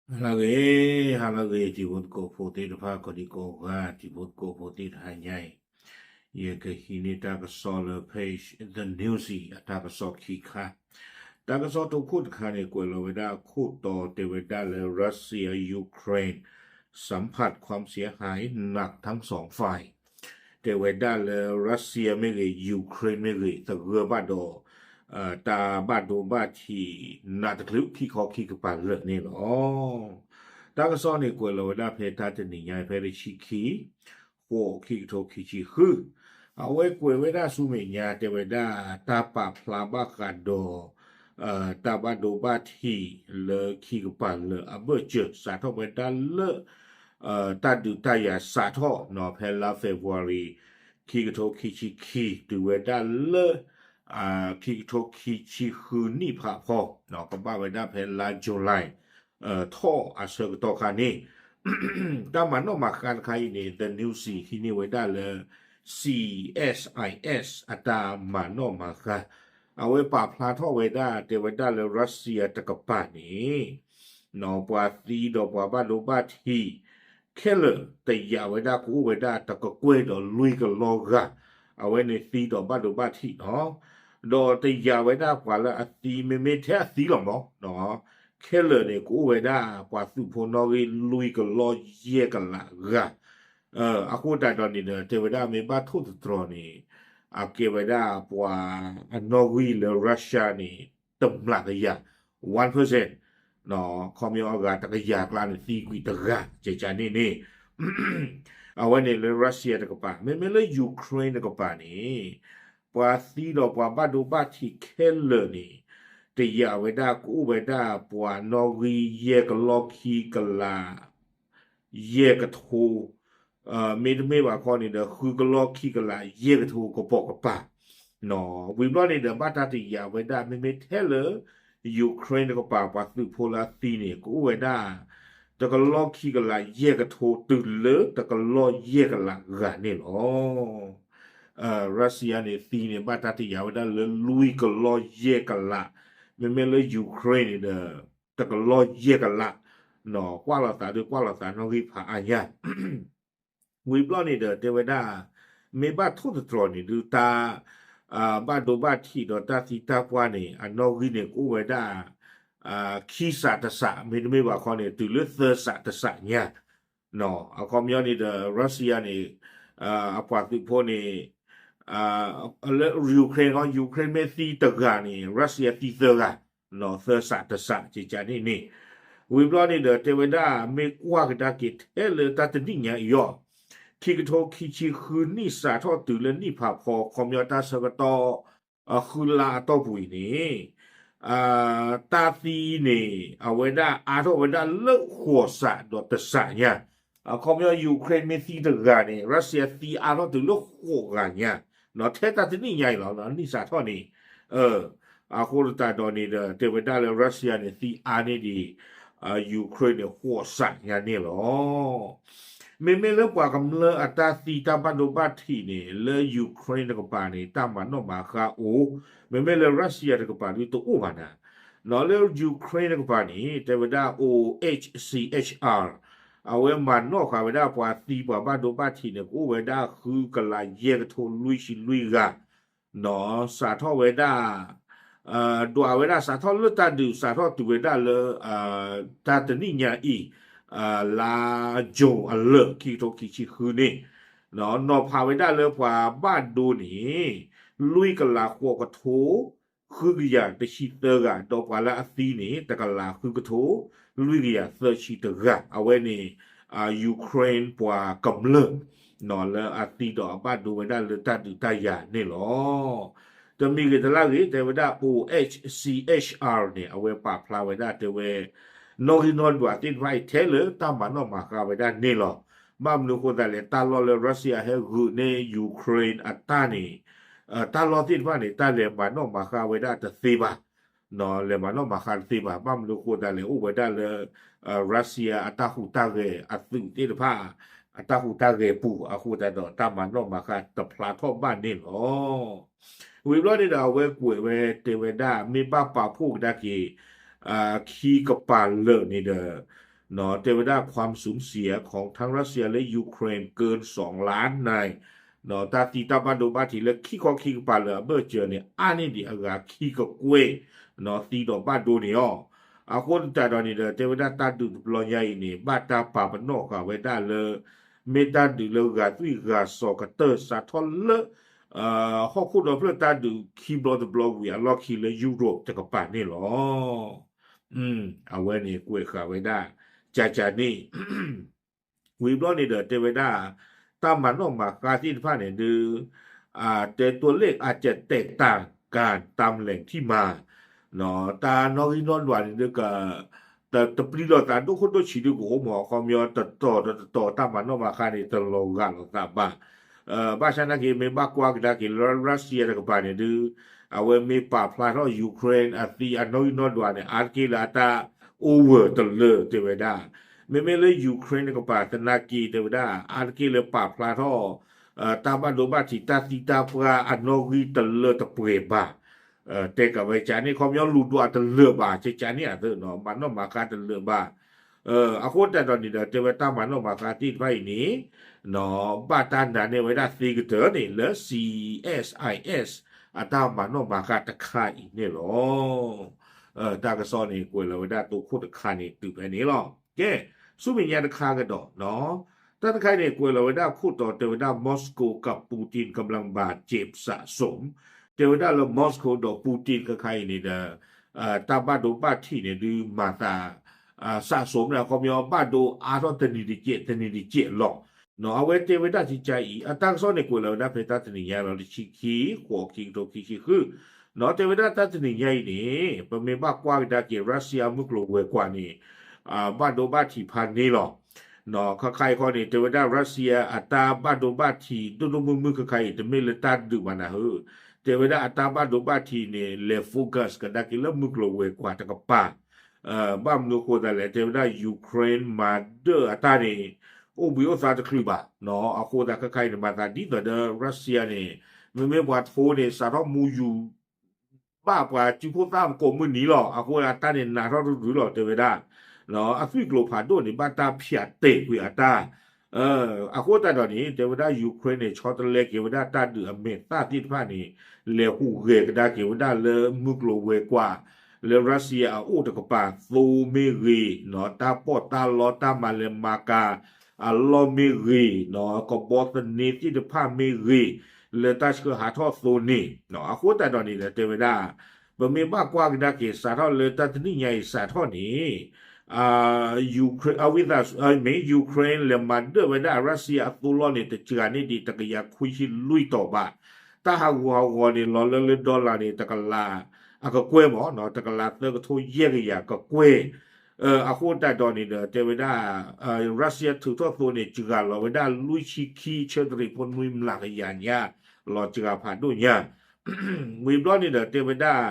ဟါလၢအဂ့ၤ, ဟါလၢအဂ့ၤ တံၤဖိသကိးဖိသ့ၣ်တဖၣ် ကိးဒံကိးဂၤ တံၤဖိသကိးဖိသ့ၣ်တဖၣ်ညါအံၤ, ယကဟံးန့ၢ်တၢ်ကစီၣ်လၢ page The Newsy အတၢ်ကစီၣ်ခံခါ, တၢ်ကစီၣ်တိခိၣ်တခါန့ၣ် ကွဲးလီၤဝဲဒၣ်အခိၣ်တီတဲဝဲဒၣ်လၢ Russia Ukraine สัมผัสความเสียหายหนักทั้งสองฝ่าย တဲဝဲဒၣ်လၢ Russia မ့ၢ်ဂ့ၤ Ukraine မ့ၢ်ဂ့ၤ သဂၢၢ်ဘၣ်ဒီး တၢ်ဘၣ်ဒိဘၣ်ထံး နးတချုးခံခီခံကပၤလၢာ်န့ၣ်လီၤ. တၢ်ကစီၣ်န့ၣ်ကွဲးလီၤဝဲဒၣ်ဖဲတၢ်တနံၤညါ ဖဲတဆံခံ ဃိး ခံကထိခံဆံဃု, အဝဲကွဲးဝဲဒၣ်ဆူမဲာ်ညါ တဲဝဲဒၣ် တၢ်ပာ်ဖျါဘၣ်ဃးဒီး တၢ်ဘၣ်ဒိဘၣ်ထံးလၢခံကပၤလၢာ်အဘၢၣ်စၢၤ စးထီၣ်ဝဲဒၣ်လၢ တၢ်ဒုးတၢ်ယၤစးထီၣ် ဖဲလါ February ခံကထိခံဆံခံ တုၤဝဲဒၣ်လၢ ခံကထိခံဆံဃုနံၣ်ဖးဖီ ကဘၣ်ဝဲဒၣ်ဖဲလါ July ထီၣ်အဆၢကတီၢ်ခါန့ၣ် တၢ်မၤနီၣ်မၤဃါတခါအံၤန့ၣ် The Newsy ဟံးန့ၢ်ဝဲဒၣ်လၢ C S I S အတၢ်မၤနီၣ်မၤဃါ, အဝဲပာ်ဖျါထီၣ်ဝဲဒၣ် တဲဝဲဒၣ်လၢ Russia တကပၤန့ၣ် ပှၤသံဒီးပှၤဘၣ်ဒိဘၣ်ထံး ခဲလၢာ်တယာ်ဝဲဒၣ် ကအိၣ်ဝဲဒၣ်တကကွဲၢ်ဒီးလွံၢ်ကလီဂၤ, အဝဲန့ၣ်သံဒီးဘၣ်ဒိဘၣ်ထံးနီၤ, ဒီးတယာ်ဝဲဒၣ်ပှၤလၢအသံ မ့မ့ၢ်ထဲအသံလီၤမး ခဲလၢာ်န့ၣ် ကအိၣ်ဝဲဒၣ်ပှၤသုးဖိနီၣ်ဂံၢ်လွံၢ်ကလီယဲၢ်ကလးဂၤ, အဃိသတးဒီးန့ၣ်ဒီး တဲဝဲဒၣ်မ့ၢ်ဘၣ်ထိၣ်သတြီၤန့ၣ် အကဲဝဲဒၣ်ပှၤအနီၣ်ဂံၢ်လၢ Russia န့ၣ် တမျးကယၤ one percent ခီပညီအဂၤတကယၤကျါန့ၣ် သံကွံာ်တဂၤ ကကန့ၣ်န့ၣ် အဝဲန့ၣ်လၢ Russia တကပၤ, မ့မ့ၢ်လၢ Ukraine တကပၤန့ၣ် ပှၤသံဒီးပှၤဘၣ်ဒိဘၣ်ထံးခဲလၢာ်န့ၣ် တယာ်ဝဲဒၣ် ကအိၣ်ဝဲဒၣ်ပှၤနီၣ်ဂံၢ်ယဲၢ်ကလီခံကလး ယဲၢ်ကထိ မ့တမ့ၢ်ဘၣ်ခီန့ၣ်ဒီး ဃုကလီခံကလးယဲၢ်ကထိကပိာ်ကပၤ, ဝံၤဘျီန့ၣ်ဒီး ဘၣ်တၢ်တယာ်ဝဲဒၣ် မ့မ့ၢ်ထဲလၢ Ukraine တကပၤ ပှၤသုးဖိလၢအသံန့ၣ် ကအိၣ်ဝဲဒၣ် တကလီခံကလးယဲၢ်ကထိ တုၤလၢတကလီယဲၢ်ကလးဂၤန့ၣ်လီၤ. Russia န့ၣ်သံန့ၣ် ဘၣ်တၢ်တယာ်ဝဲဒၣ်လၢလွံၢ်ကလီယဲၢ်ကလး, မ့မ့ၢ်လၢ Ukraine န့ၣ်ဒီး တကလီယဲၢ်ကလး, ကွၢ်လိာ်သးဒုးကွၢ်လိာ်သးနီၣ်ဂံၢ်ဖးအါညါ ဝံၤဘျီန့ၣ်ဒီး တဲဝဲဒၣ် မ့ၢ်ဘၣ်ထိၣ်သတြီၤန့ၣ်ဒုး တၢ် ဘၣ်ဒိဘၣ်ထံးဒီးတၢ်သံတၢ်ပှၢ်န့ၣ် အနီၣ်ဂံၢ်န့ၣ် ကအိၣ်ဝဲဒၣ် ခံစးတစး မ့တမ့ၢ်ဘၣ်ခီန့ၣ် တုၤလၢသၢစးတစးညါ, အခီပညီန့ၣ်ဒီး Russia န့ၣ် အပှၤသုးဖိန့ၣ် လၢ Ukraine ခီ Ukraine မ့ၢ်သံတဂၤန့ၣ် Russia သံသၢဂၤ, သၢစးတစး ကကန့ၣ်န့ၣ်, ဝံၤဘျီန့ၣ်ဒီး တဲဝဲဒၣ် မ့ၢ်ကွၢ်ကဒါက့ၤထဲလၢတၢ်တနံၣ်ညါအံၤအီၤ, ခံကထိခံဆံဃုနံၣ်စးထီၣ်တုၤလၢနံၣ်ဖးဖီ ခီပညီတၢ်ဆၢကတီၢ် ဃုလါအတီၢ်ပူၤအံၤန့ၣ် တၢ်သံန့ၣ် အဝဲဒၣ်အါထီၣ်ဝဲဒၣ်လၢဃိးစးဒီးတစးညါ, အခီပညီ Ukraine မ့ၢ်သံတဂၤန့ၣ် Russia သံအါထီၣ်တုၤလၢဃိးဂၤညါ, ထဲတၢ်တနံၣ်ညါအံၤလီၤ နံၣ်စးထီၣ်န့ၣ်, အဃိသတးဒီးန့ၣ်ဒီး တဲဝဲဒၣ်လၢ Russia န့ၣ် သံအါန့ၢ်ဒံး Ukraine န့ၣ် ဃိးစးညါန့ၣ်လီၤ. မ့မ့ၢ်လၢပှၤကမျၢၢ်အတၢ်သံတၢ်ဘၣ်ဒိဘၣ်ထံးန့ၣ် လၢ Ukraine တကပၤန့ၣ် တၢ်မၤနီၣ်မၤဃါအိၣ်, မ့မ့ၢ်လၢ Russia တကပၤဒုးတအိၣ်ဘၣ်နၤ, လၢ Ukraine တကပၤန့ၣ် တဲဝဲဒၣ် O H C H R အဝဲမၤနီၣ်ဃာ်ဝဲဒၣ်ပှၤသံပှၤဘၣ်ဒိဘၣ်ထံးန့ၣ် ကအိၣ်ဝဲဒၣ်ဃုကလးယဲၢ်ကထိလွံၢ်ဆံလွံၢ်ဂၤ, စးထီၣ်ဝဲဒၣ် ဒွးဝဲဒၣ်စးထီၣ်လၢတၢ်ဒုး စးထီၣ်တုၤဝဲဒၣ်လၢ တၢ်တနံၣ်ညါအံၤ လါ June အလၢာ် ခံကထိခံဆံဃုန့ၣ်, နီၤဖးဝဲဒၣ်လၢပှၤဘၣ်ဒိန့ၣ် လွံၢ်ကလးဃိးကထိ ဃုကယၤတဆံသၢဂၤ ဒီးပှၤလၢအသံန့ၣ် တကလးဃုကထိ လွံၢ်ကယၤသၢဆံတဂၤ အဝဲန့ၣ် Ukraine ပှၤကမျၢၢ် လၢအသံဒီးအဘၣ်ဒိဝဲဒၣ်လၢတၢ်ဒုးတၢ်ယၤန့ၣ်လီၤ. တမံၤဂ့ၤတလၢ်ဂ့ၤ တဲဝဲဒၣ် O H C H R န့ၣ် အဝဲပာ်ဖျါဝဲဒၣ်တဲဝဲ နီၣ်ဂံၢ်နီၣ်ဒွးသ့ၣ်တဖၣ်အံၤထဲလၢတၢ်မၤနီၣ်မၤဃါဝဲဒၣ်န့ၣ်လီၤ. ဘၣ်မနုၤအဃိသတးလဲၣ် တၢ်လီၢ်လၢ Russia ဟဲဂုာ်န့ၢ် Ukraine အတၢ်န့ၣ် တၢ်လီၢ်သ့ၣ်တဖၣ်န့ၣ် တၢ်လဲၤမၤနီၣ်မၤဃါဝဲဒၣ်တသ့ဘၣ် လဲၤမၤနီၣ်မၤဃါတသ့ဘၣ်. ဘၣ်မနုၤအဃိသတးလဲၣ် အိၣ်ဝဲဒၣ်လၢ Russia အတၢ်ဟူးတၢ်ဂဲၤအသုးသ့ၣ်တဖၣ် အတၢ်ဟူးတၢ်ဂဲၤပူၤ အဃိသတးဒီး တၢ်မၤနီၣ်မၤဃါတဖျါထီၣ်ဘၣ်န့ၣ်လီၤ. ဝံၤဘျီန့ၣ်ဒီး အဝဲကွဲးဝဲတဲဝဲဒၣ် မ့ၢ်ဘၣ်ပာ်ဖှိၣ်ကဒါက့ၤ ခံကပၤလၢာ်န့ၣ်ဒီး တဲဝဲဒၣ် ความสูญเสียของทั้งรัสเซียและยูเครนเกินสองล้านนาย တၢ်သံတၢ်ဘၣ်ဒိဘၣ်ထံးလၢခံခီခံကပၤလၢအဘၢၣ်စၢၤန့ၣ် အါန့ၢ်ဒံးအဂၤခံကကွဲၢ် သံဒီးဘၣ်ဒိန့ၣ်အီၤ. အဃိသတးဒီးန့ၣ်ဒီး တဲဝဲဒၣ်တၢ်ဒုးတဘျီညါအံၤန့ၣ် ဘၣ်တၢ်ပာ်ပနီၣ်ဃာ်ဝဲဒၣ်လၢ မ့ၢ်တၢ်ဒုးလၢဂာ်သွံၣ်ဂာ်စီၤကတၢၢ်စးထီၣ်လၢ ဟီၣ်ခိၣ်ဒီဖျၢၣ်တၢ်ဒုးခံဘျီတဘျီဝံၤအလီၢ်ခံလၢ Europe တကပၤန့ၣ်လီၤ. အဝဲန့ၣ်ကွဲးဃာ်ဝဲဒၣ် ကၠးကၠးန့ၣ် ဝံၤဘျီန့ၣ်ဒီးတဲဝဲဒၣ် တၢ်မၤနီၣ်မၤဃါသ့ၣ်တဖၣ်န့ၣ်ဒုး တဲตัวเลขอาจจะแตกต่างกันตามแหล่งที่มา တၢ်နီၣ်ဂံၢ်နီၣ်ဒွးန့ၣ်ဒုးက တပျံၤလိာ်သးဒိၣ်ခိၣ်ဒိၣ်ဆံးဒုးကအိၣ်မး အခီပညီတတီၤဒီးတတီၤတၢ်မၤနီၣ်မၤဃါန့ၣ် တလီၤဂာ်လိာ်သးဘၣ်. ဘၣ်ဆၣ်နာ်က့ မ့ၢ်ဘၣ်ကွၢ်ကဒါက့ၤလၢ Russia တကပၤန့ၣ်ဒုး အဝဲမ့ၢ်ပာ်ဖျါထီၣ် Ukraine အသံအနီၣ်ဂံၢ်နီၣ်ဒွးန့ၣ် အါတက့ၢ်လၢအတၢ် over တလၢာ်တဲဝဲဒၣ်. မ့မ့ၢ်လၢ Ukraine တကပၤသနာ်က့တဲဝဲဒၣ် အါတက့ၢ်လၢပာ်ဖျါထီၣ် တၢ်ဘၣ်ဒိဘၣ်ထံးတၢ်သံတၢ်ပှၢ်အနီၣ်ဂံၢ်တလၢတပှဲၤဘၣ် တဲကဝဲကၠးန့ၣ် ခီပညီလူၤဒွးတလၢာ်ဘၣ် ကၠးကၠးန့ၣ်အသး မၤနီၣ်မၤဃါတလၢာ်ဘၣ်. အဃိသတးဒီးန့ၣ်ဒီး တဲဝဲတၢ်မၤနီၣ်မၤဃါသ့ၣ်တဖၣ်အံၤန့ၣ် ဘၣ်တၢ်နာ်န့ၢ်ဝဲဒၣ်သ့ကတၢၢ်န့ၣ် လၢ C S I S အတၢ်မၤနီၣ်မၤဃါတခါအံၤန့ၣ်လီၤ. တၢ်ကစီၣ်န့ၣ် ကွဲးလီၤဝဲဒၣ်သိခိၣ်တခါန့ၣ်တုၤဖဲန့ၣ်လီၤ. ကဲ ဆူမဲာ်ညါတခါကဒီး တၢ်တခါအံၤန့ၣ် ကွဲးလီၤဝဲဒၣ်ခိၣ်တီ တဲဝဲဒၣ် Moscow กับ Putin กำลังบาดเจ็บสะสม တဲဝဲဒၣ်လၢ Moscow ဒီး Putin ခဲခါအံၤန့ၣ်ဒီး တၢ်ဘၣ်ဒိဘၣ်ထံးန့ၣ်ဒုးမၤသး စးစိးန့ၣ် အခီပညီဘၣ်ဒိအါထီၣ်တနံၤတကဲး တနံၤတကဲးလီၤ. အဝဲတဲဝဲဒၣ်ကကါအံၤ အတၢ်ကစီၣ်န့ၣ် ကွဲးလီၤဝဲဒၣ်ဖဲတၢ်တနံၤညါလီၤ တဆံခံ ဃိး ခံကထိခံဆံဃု တဲဝဲဒၣ်တၢ်တနံၤညါအံၤန့ၣ် ပမ့ၢ်ဘၣ်ကွၢ်ကဒါက့ၤ Russia မုၢ်ကျိၤဝဲၤကွာ်န့ၣ် ဘၣ်ဒိဘၣ်ထံးဖးန့ၢ်လီၤ. ခဲခါအံၤခီန့ၣ် တဲဝဲဒၣ် Russia အတၢ်ဘၣ်ဒိဘၣ်ထံးဒိၣ်ဒိၣ်မုၢ်မုၢ်ခဲခါအံၤ တမ့ၢ်လၢတၢ်ဒုးဘၣ်နၤဧၢ, တဲဝဲဒၣ်အတၢ်ဘၣ်ဒိဘၣ်ထံးန့ၣ် လဲၤ focus ကဒါက့ၤလၢမုၢ်ကျိၤဝဲၤကွာ်တကပၤ ဘၣ်မနုၤအဃိသတးလဲၣ် တဲဝဲဒၣ် Ukraine မၤဒၢၣ်အတၢ်န့ၣ် အိၣ်ဘှံးအိၣ်သါတချုးဘၣ်. အဃိသတးခဲခါအံၤန့ၣ် မၤသးဒ်သိးဒီး Russia န့ၣ် မ့မ့ၢ်ပှၤထိန့ၣ် စးထီၣ်မူယူၤ ဘၣ်ပှၤစုဖိသၣ်ကိးမုၢ်နံၤလီၤ. အဃိသတးတၢ်န့ၣ်နးထီၣ်တရုၤလီၤ တဲဝဲဒၣ် အသွံၣ်ကျိၤဖးဒိၣ်န့ၣ် ဘၣ်တၢ်ဖၠးတဲာ်ကွံာ်အတၢ် အဃိသတးဒီးန့ၣ် တဲဝဲဒၣ် Ukraine န့ၣ် ဆီတလဲက့ၤဝဲဒၣ်တၢ်ဒုးအမဲာ်သၣ်သ့ၣ်တဖၣ်န့ၣ် လဲၤဟူးဂဲၤကဒါက့ၤဝဲဒၣ်လၢမုၢ်ကျိၤဝဲၤကွာ် လၢ Russia အအိၣ်တကပၤသိမ့ၢ်ဂ့ၤ, တၢ်ပီးတၢ်လီတၢ်မၤလဲၤမၤကၤအလီၢ်မ့ၢ်ဂ့ၤ, ကဘီသန့သ့ၣ်တဖၣ်မ့ၢ်ဂ့ၤ, လၢတၢ်ဆှၢဟးထီၣ်သိန့ၣ်, အဃိသတးဒီးန့ၣ်ဒီးတဲဝဲဒၣ် ပမ့ၢ်ဘၣ်ကွၢ်ကဒါက့ၤစးထီၣ်လၢတၢ်တနံၣ်ညါအံၤစးထီၣ်န့ၣ် Ukraine အဝံသးမ့ၢ် Ukraine လဲၤမၤဒၢၣ်ဝဲဒၣ် Russia အသိလီၢ်န့ၣ် တစှၤန့ၢ်ဒံးတကယၤခွံဆံလွံၢ်တီၤဘး, တၢ်ဟးဂူာ်ဟးဂီၤန့ၣ် လီၤလၢလၢ dollar န့ၣ် တကလး အကကွဲၢ်မး တကလးသၢကထိယဲၢ်ကယၤကကွဲၢ်, အဃိသတးဒီးန့ၣ်ဒီး တဲဝဲဒၣ် Russia ထုးထီၣ်သိန့ၣ် စှၤလီၤဝဲဒၣ်လွံၢ်ဆံခံဆၢတရံးဖိနွံမျးကယၤညါ, လီၤစှၤဖးဒိၣ်ညါ ဝံၤဘျီန့ၣ်ဒီး တဲဝဲဒၣ်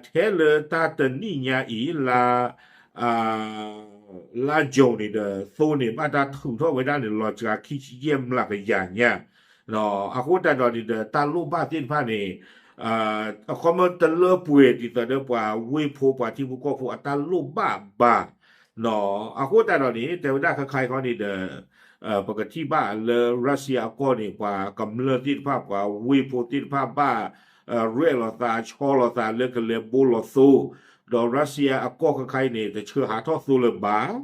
ထဲလၢတၢ်တနံၣ်ညါအံၤ လါ လါ June န့ၣ်ဒီး သိန့ၣ် ဘၣ်တၢ်ထုးထီၣ်ဝဲဒၣ်န့ၣ် လီၤစှၤခံဆံယဲၢ်မျးကယၤညါ, အဃိသတးဒီးန့ၣ်ဒီး တၢ်လိၣ်ဘၣ်သ့ၣ်တဖၣ်န့ၣ် အခီပညီတလၢပှဲၤဒ်သိးဒီးပှၤဝ့ၢ်ဖိပှၤထံဖိကီၢ်ဖိအတၢ်လိၣ်ဘၣ်ဘၣ်, အဃိသတးဒီးန့ၣ် တဲဝဲဒၣ်ခဲခါအံၤခီန့ၣ်ဒီး ပကထံၣ်ဘၣ်လၢ Russia အကီၢ်န့ၣ် ပှၤကမျၢၢ်သ့ၣ်တဖၣ် ပှၤဝ့ၢ်ဖိသ့ၣ်တဖၣ်ဘၣ် ရဲၣ်လီၤသး ဆီလီၤသးလၢကလဲၤဘိလီၤသိ, ဒီး Russia အကီၢ်ခဲခါအံၤန့ၣ် တဆှၢဟးထီၣ်သိလၢၤဘၣ်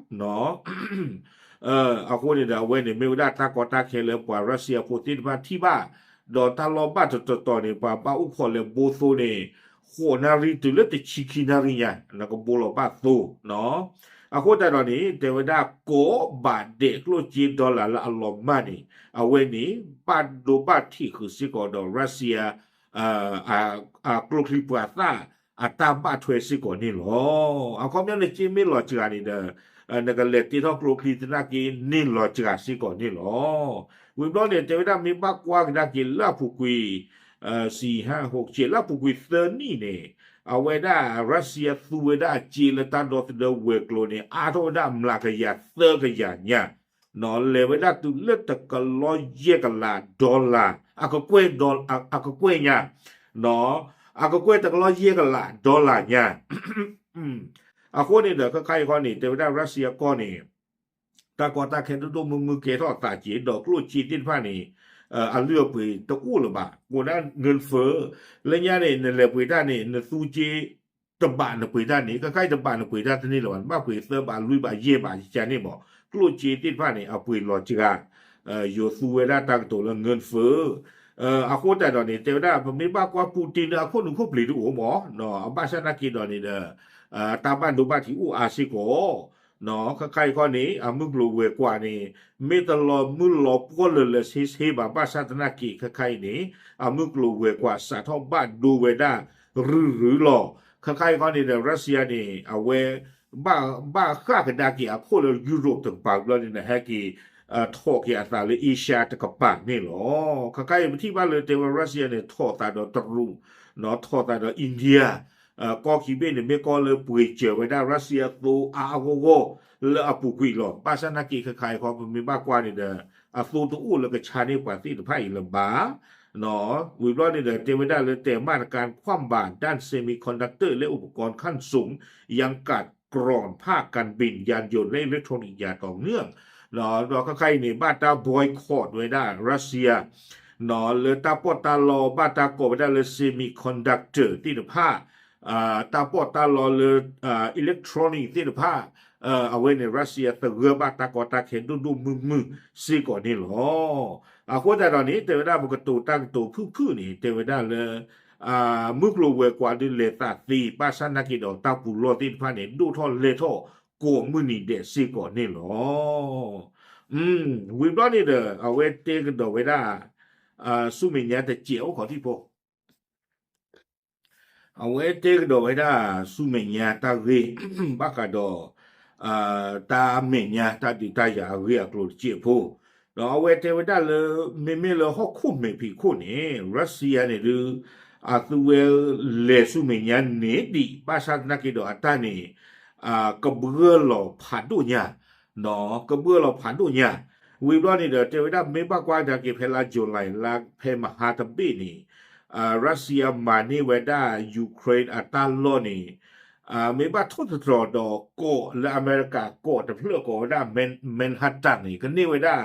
အဃိန့ၣ်ဒီး အဝဲန့ၣ်မ့ၢ်ဝဲဒၣ်တၢ်ကီတၢ်ခဲလၢပှၤ Russia ဖိသ့ၣ်တဖၣ်ထံၣ်ဘၣ်, ဒီးတၢ်လီၢ်ဘၣ်တတီၤတီၤန့ၣ် ပှၤဘၣ်အိၣ်ခိးလဲၤဘိသိန့ၣ် ဃိးနၣ်ရံၣ်တုၤလၢတဆံခံနၣ်ရံၣ်ညါ နကဘိလီၤဘၣ်သိ, အဃိသတးဒီးန့ၣ် တဲဝဲဒၣ်ကိးဘးဒဲးကျိၣ်စ့ dollar လၢအလီၤမၢ်န့ၣ် အဝဲန့ၣ် ဘၣ်ဒိဘၣ်ထံးဃုာ်စ့ၢ်ကီးဒီး Russia အကျိချံပှၤသၣ်အတၢ်ဘၣ်ထွဲစ့ၢ်ကီးန့ၣ်လီၤ. အခီပညီနစ့မ့ၢ်လီၤစှၤန့ၣ်ဒီး နကလဲၤတ့ထီၣ်ကျိချံသနာ်က့န့ၣ်လီၤစှၤစ့ၢ်ကီးန့ၣ်လီၤ. ဝံၤဘျီန့ၣ် တဲဝဲဒၣ်မ့ၢ်ဘၣ်ကွၢ်ကဒါက့ၤလၢအပူၤကွံာ် စံးဟးဟိးက့ၤ လၢအပူၤကွံာ်သၢနံၣ်န့ၣ် အဝဲဒၣ် Russia သူဝဲဒၣ်အစ့လၢတၢ်ဒီသဒၢဝဲၤကျိၤန့ၣ် အါထီၣ်ဝဲဒၣ်မျးကယၤသၢကယၤညါ လဲၤဝဲဒၣ်တုၤလၢတကလီယဲၢ်ကလး dollar အကကွဲၢ် အကကွဲၢ်ညါ အကကွဲၢ်တကလီယဲၢ်ကလး dollar ညါ အဃိန့ၣ်ဒီး ခဲခါအံၤဃီန့ၣ် တဲဝဲဒၣ် Russia ကီၢ်န့ၣ် တၢ်ကီတၢ်ခဲဒိၣ်ဒိၣ်မုၢ်မုၢ်ကဲထီၣ်အသးက့ၤ ဒီးကျိၣ်စ့သ့ၣ်တဖၣ်န့ၣ် အလုၢ်အပှ့ၤတအိၣ်လၢၤဘၣ်. ကိးဒၣ် ငၢၣ်ဖၢ လၢညါန့ၣ် နလဲၤပှ့ၤတၢ်န့ၣ် နသူက့ တဘးနပှ့ၤတၢ်န့ၣ် ခဲခါအံၤတဘးနပှ့ၤတၢ်တန့ၢ်လၢၤဘၣ်, နဘၣ်ပှ့ၤသၢဘးလွံၢ်ဘးယဲၢ်ဘး ယကန့ၣ်မး ကျိၣ်စ့သ့ၣ်တဖၣ်န့ၣ် အပှ့ၤလီၤစှၤ ယိၤသူဝဲဒၣ်တၢ်ကတိၤလၢ ငၢၣ်ဖၢ အဃိသတးဒီးန့ၣ် တဲဝဲဒၣ် ပမ့ၢ်ဘၣ်ကွၢ် Putin ဒီး အခိၣ်နူာ်ခိၣ်ပျံၤတအိၣ်မး, အဘၣ်ဆၣ်သနာ်က့ဒီးန့ၣ်ဒီး တၢ်ဘၣ်ဒိဘၣ်ထံးအိၣ်အါစ့ၢ်ကီး ခဲခါအံၤခီန့ၣ် အမုၢ်ကျိၤဝဲၤကွာ်န့ၣ် မ့ၢ်တလီၤမုၢ်လီၤပှီၢ်လၢာ်လၢာ်ဆ့ဆ့ဘၣ်, ဘၣ်ဆၣ်သနာ်က့ ခဲခါအံၤန့ၣ် အမုၢ်ကျိၤဝဲၤကွာ်စးထီၣ်ဘၣ်ဒိဝဲဒၣ်ရုၢ်ရုၢ်လီၤ. ခဲခါအံၤခီန့ၣ်ဒီး Russia န့ၣ် အဝဲ ဘၣ်ဃၣ်ကဒါက့ၤအခိၣ်လၢ Europe တကပၤဘျီန့ၣ်ဒီး ဟဲက့ၤ ထီၣ်က့ၤအသးလၢ Asia တကပၤန့ၣ်လီၤ. ခဲခါအံၤပထံၣ်ဘၣ်လၢတဲဝဲ Russia န့ၣ် ထီၣ်သးဒီးတရူး, ထီၣ်သးဒီး India ကီၢ်ခံဘ့ၣ်န့ၣ် မ့ၢ်ကီၢ်လၢပှ့ၤစၢၤဝဲဒၣ် Russia အသိအါအါဂီၢ်ဂီၢ်လၢအပူၤကွံာ်လီၤ. ဘၣ်ဆၣ်သနာ်က့ ခဲခါအံၤခီ ပမ့ၢ်ဘၣ်ကွၢ်န့ၣ်ဒီး အသိတအိၣ်လၢကဆါန့ၢ်ပှၤသ့ၣ်တဖၣ်အံၤလၢၤဘၣ်. ဝံၤဘျီန့ၣ်ဒီး တဲဝဲဒၣ်လၢ แต่มาตรการคว่ำบาตรด้าน semiconductor และอุปกรณ์ขั้นสูง ยังกัดกร่อนภาคการบิน ยานยนต์ และอิเล็กทรอนิกส์อย่างต่อเนื่อง ဒီးခဲခါအံၤန့ၣ် ဘၣ်တၢ် boycott ဝဲဒၣ် Russia လၢတၢ်ပီးတၢ်လီ ဘၣ်တၢ်ကိးဝဲဒၣ်လၢ semiconductor သ့ၣ်တဖၣ် တၢ်ပီးတၢ်လီလၢ electronic သ့ၣ်တဖၣ် အဝဲန့ၣ် Russia သဂၢၢ်ဘၣ်တၢ်ကီတၢ်ခဲဒိၣ်ဒိၣ်မုၢ်မုၢ်စ့ၢ်ကီးန့ၣ်လီၤ. အဃိသတးဒီးန့ၣ် တဲဝဲဒၣ်ပကတိၤတၢ်ကတိၤဖုၣ်ဖုၣ်န့ၣ် တဲဝဲဒၣ်လၢ မုၢ်ကျိၤဝဲၤကွာ်ဒုးလဲၤသးသ့ ဘၣ်ဆၣ်သနာ်က့ဒီး တၢ်ပူၤလီၢ်သ့ၣ်တဖၣ်န့ၣ် ဒိၣ်ထီၣ်လဲၢ်ထီၣ်ကိးမုၢ်နံၤဒဲးစ့ၢ်ကီးန့ၣ်လီၤ. ဝံၤဘျီန့ၣ်ဒီး အဝဲတဲကဒီးဝဲဒၣ် ဆူမဲာ်ညါတစဲးအိၣ်ခိးထံဖိ အဝဲတဲကဒီးဝဲဒၣ်ဆူမဲာ်ညါတၢ်ဂ့ၢ် ဘၣ်ဃးဒီး တၢ်မဲာ်ညါတၢ်ဒုးတၢ်ယၤအဂ့ၢ်အကျိၤတစဲးဖိ, ဒီးအဝဲတဲဝဲဒၣ်လၢ မ့မ့ၢ်လၢဟီၣ်ခိၣ်မဲာ်ဖံးခိၣ်န့ၣ် Russia န့ၣ်ဒုး အသုဝဲလဲၤဆူမဲာ်ညါန့ၣ်ဒံး ဘၣ်ဆၣ်သနာ်က့ဒီးအတၢ်န့ၣ် ကဘှၢလီၤဖးဒိၣ်ညါ ကဘှၢလီၤဖးဒိၣ်ညါ, ဝံၤဘျီန့ၣ်ဒီး တဲဝဲဒၣ်မ့ၢ်ဘၣ်ကွၢ်ကဒါက့ၤဖဲလါ July လါဖဲမဟါတဘ့ၣ်န့ၣ် Russia မၤန့ၢ်ဝဲဒၣ် Ukraine အတၢ်လီၢ်န့ၣ် မ့ၢ်ဘၣ်ထိၣ်သတြီၤဒီးကီးလၢအမဲရကၤကီးတဖျၢၣ်ကိးဝဲဒၣ် Manhattan န့ၣ် ကန့ၢ်ဝဲဒၣ်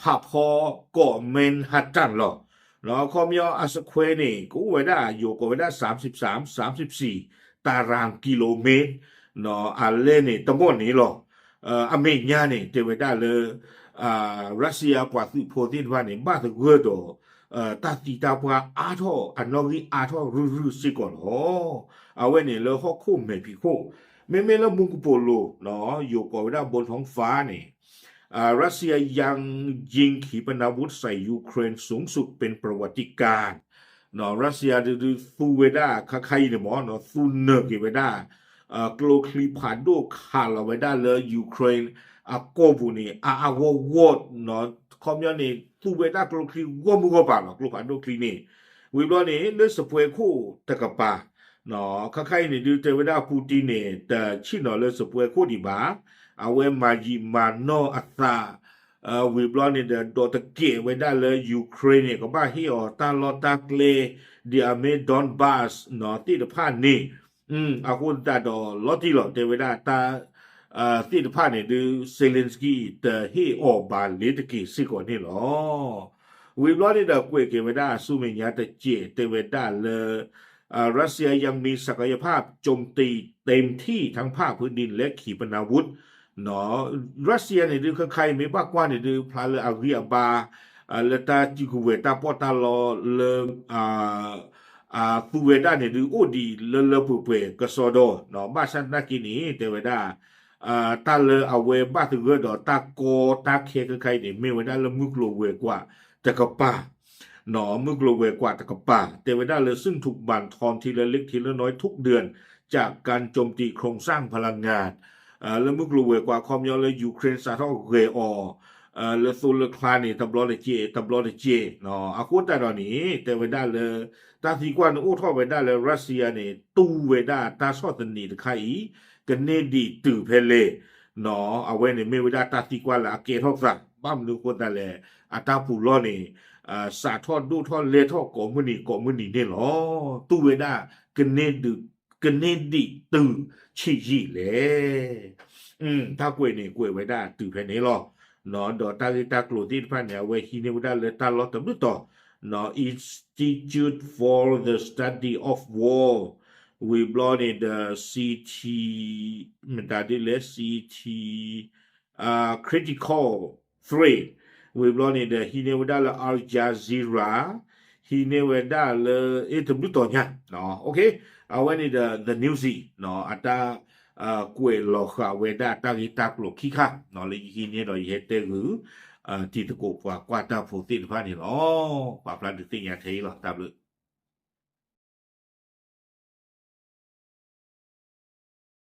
ဖးဖီကီး Manhattan လီၤ. အခီပညီအ square န့ၣ် ကအိၣ်ဝဲဒၣ်ယိၤကိးဝဲဒၣ် သၢမ်သိပ်းသၢမ် သၢမ်သိပ်းသီး တၢရၣ်ကံလိမ့ၣ် အလဲၣ်န့ၣ် တမီၢ်န့ၣ်လီၤ. အမဲာ်ညါန့ၣ် တဲဝဲဒၣ်လၢ Russia ပှၤသုးဖိသ့ၣ်တဖၣ်န့ၣ် ဘၣ်သဂၢၢ်ဒီး တၢ်သံတၢ်ပှၢ်အါထီၣ် အနီၣ်ဂံၢ်အါထီၣ်ရုၢ်ရုၢ်စ့ၢ်ကီးလီၤ. အဝဲန့ၣ်လၢဟီၣ်ခိၣ်မဲာ်ဖံးခိၣ်, မ့မ့ၢ်လၢမူကပိာ်လိၤ ယိၤကိးဝဲဒၣ် บนท้องฟ้า န့ၣ် Russia ยังยิงขีปนาวุธใส่ยูเครนสูงสุดเป็นประวัติการณ์ Russia ဒုးသူဝဲဒၣ်ခါခါအံၤန့ၣ်မ့ၢ် သူနၢၤက့ၤဝဲဒၣ် ကျိချံဖးဒိၣ်ခးလီၤဝဲဒၣ်လၢ Ukraine အကီၢ်ပူၤန့ၣ် အါအါဂီၢ်ဂီၢ်, ခီပညီန့ၣ် သူဝဲဒၣ်ကျိချံဂီၢ်မုၢ်ဂီၢ်ပၤလီၤ ကျိဖးဒိၣ်ချံန့ၣ်, ဝံၤဘျီန့ၣ် လၢစပွဲခိၣ်တကပၤ ခါခါအံၤန့ၣ်ဒုးတဲဝဲဒၣ် Putin န့ၣ် တဆ့ၣ်နီၤလၢစပွဲခိၣ်ဒံးဘၣ်, အဝဲမၤယံာ်မၤနီၢ်အသး ဝံၤဘျီန့ၣ်ဒီး ဒီးတကဲးဝဲဒၣ်လၢ Ukraine န့ၣ် ကဘၣ်ဟ့ၣ်အီၤတၢ်လီၢ်တၢ်ကျဲ ဒ်အမ့ၢ် Donbas သ့ၣ်တဖၣ်န့ၣ်, အဃိသတးဒီးလီၤတံၢ်လီၤ တဲဝဲဒၣ်တၢ် သ့ၣ်တဖၣ်န့ၣ်ဒုး Zelensky တဟ့ၣ်အီၤဘၣ်လ့ၤတက့ၤစ့ၢ်ကီးန့ၣ်လီၤ. ဝံၤဘျီန့ၣ်ဒီးကွဲးက့ၤဝဲဒၣ်ဆူမဲာ်ညါတစဲး တဲဝဲဒၣ်လၢ Russia ยังมีศักยภาพโจมตีเต็มที่ทั้งภาคพื้นดินและขีปนาวุธ Russia န့ၣ်ဒုး ခဲခါအံၤမ့ၢ်ဘၣ်ကွၢ်န့ၣ်ဒုး ဖျါလၢအဂံၢ်အဘါ လၢတၢ်စုကဝဲၤတၢ်ပီးတၢ်လီလၢ သူဝဲဒၣ်န့ၣ်ဒုး အိၣ်ဒံးလၢလၢပှဲၤပှဲၤကစီဒီ, ဘၣ်ဆၣ်သနာ်က့န့ၣ် တဲဝဲဒၣ် တၢ်လၢအဝဲဘၣ်သဂၢၢ်ဒီးတၢ်ကီတၢ်ခဲခဲခါအံၤန့ၣ် မ့ၢ်ဝဲဒၣ်လၢမုၢ်ကျိၤဝဲၤကွာ်တကပၤ မုၢ်ကျိၤဝဲၤကွာ်တကပၤ တဲဝဲဒၣ်လၢ ซึ่งถูกบั่นทอนทีละเล็กทีละน้อยทุกเดือนจากการโจมตีโครงสร้างพลังงาน လၢမုၢ်ကျိၤဝဲၤကွာ်ခီပညီလၢ Ukraine စးထီၣ်ဂဲၤအီၤ လၢသိလၢချါန့ၣ် တဘျီတကဲး တဘျီတကဲး အဃိသတးဒီးန့ၣ် တဲဝဲဒၣ်လၢ တၢ်သံကွၢ်န့ၣ်အိၣ်ထီၣ်ဝဲဒၣ်လၢ Russia န့ၣ် တူၢ်ဝဲဒၣ်တၢ်ဆီၣ်သနံးတခါအံၤ ကန့ၢ်ဒံးတုၤဖဲလဲၣ် အဝဲန့ၣ်မ့ၢ်ဝဲဒၣ်တၢ်သံကွၢ်လၢအကဲထီၣ်သး ဘၣ်မနုၤအဃိသတးလဲၣ် အတၢ်ပူၤလီၢ်န့ၣ် စးထီၣ်ဒိၣ်ထီၣ်လဲၢ်ထီၣ်ကိးမုၢ်နံၤကိးမုၢ်နံၤန့ၣ်လီၤ. တူၢ်ဝဲဒၣ်ကန့ၢ်ဒံး ကန့ၢ်ဒံးတုၤဆံးယံာ်လဲၣ်. တၢ်ကွဲးန့ၣ် ကွဲးဝဲဒၣ်တုၤဖဲန့ၣ်လီၤ. ဒီးတၢ်ဂ့ၢ်တၢ်ကျိၤသ့ၣ်တဖၣ်န့ၣ် အဝဲဟံးန့ၢ်ဝဲဒၣ်လၢတၢ်လီၢ်တဘျုးတီၤ, Institute for the Study of War, ဝံၤဘျီန့ၣ်ဒီး C T, မတၤဒ်လဲၣ် C T, critical threat, ဝံၤဘျီန့ၣ်ဒီး ဟံးန့ၢ်ဝဲဒၣ်လၢ Al Jazeera, ဟံးန့ၢ်ဝဲဒၣ်လၢ အ့ တဘျုးတီၤညါ, အဝဲန့ၣ်ဒီး The Newsy အတၢ်ကွဲးလီၤဃာ်ဝဲဒၣ်တၢ်ဂ့ၢ်တၢ်ကျိၤခံခါ လၢယဟံးန့ၢ်ဒီးယဟဲတဲဂုာ် တံၤသကိးပှၤကွၢ်တၢ်ဖိသ့ၣ်တဖၣ်န့ၣ်လီၤ. ပာ်ဖျါဒုးသ့ၣ်ညါထဲအံၤလီၤ. တၢ်ဘျုး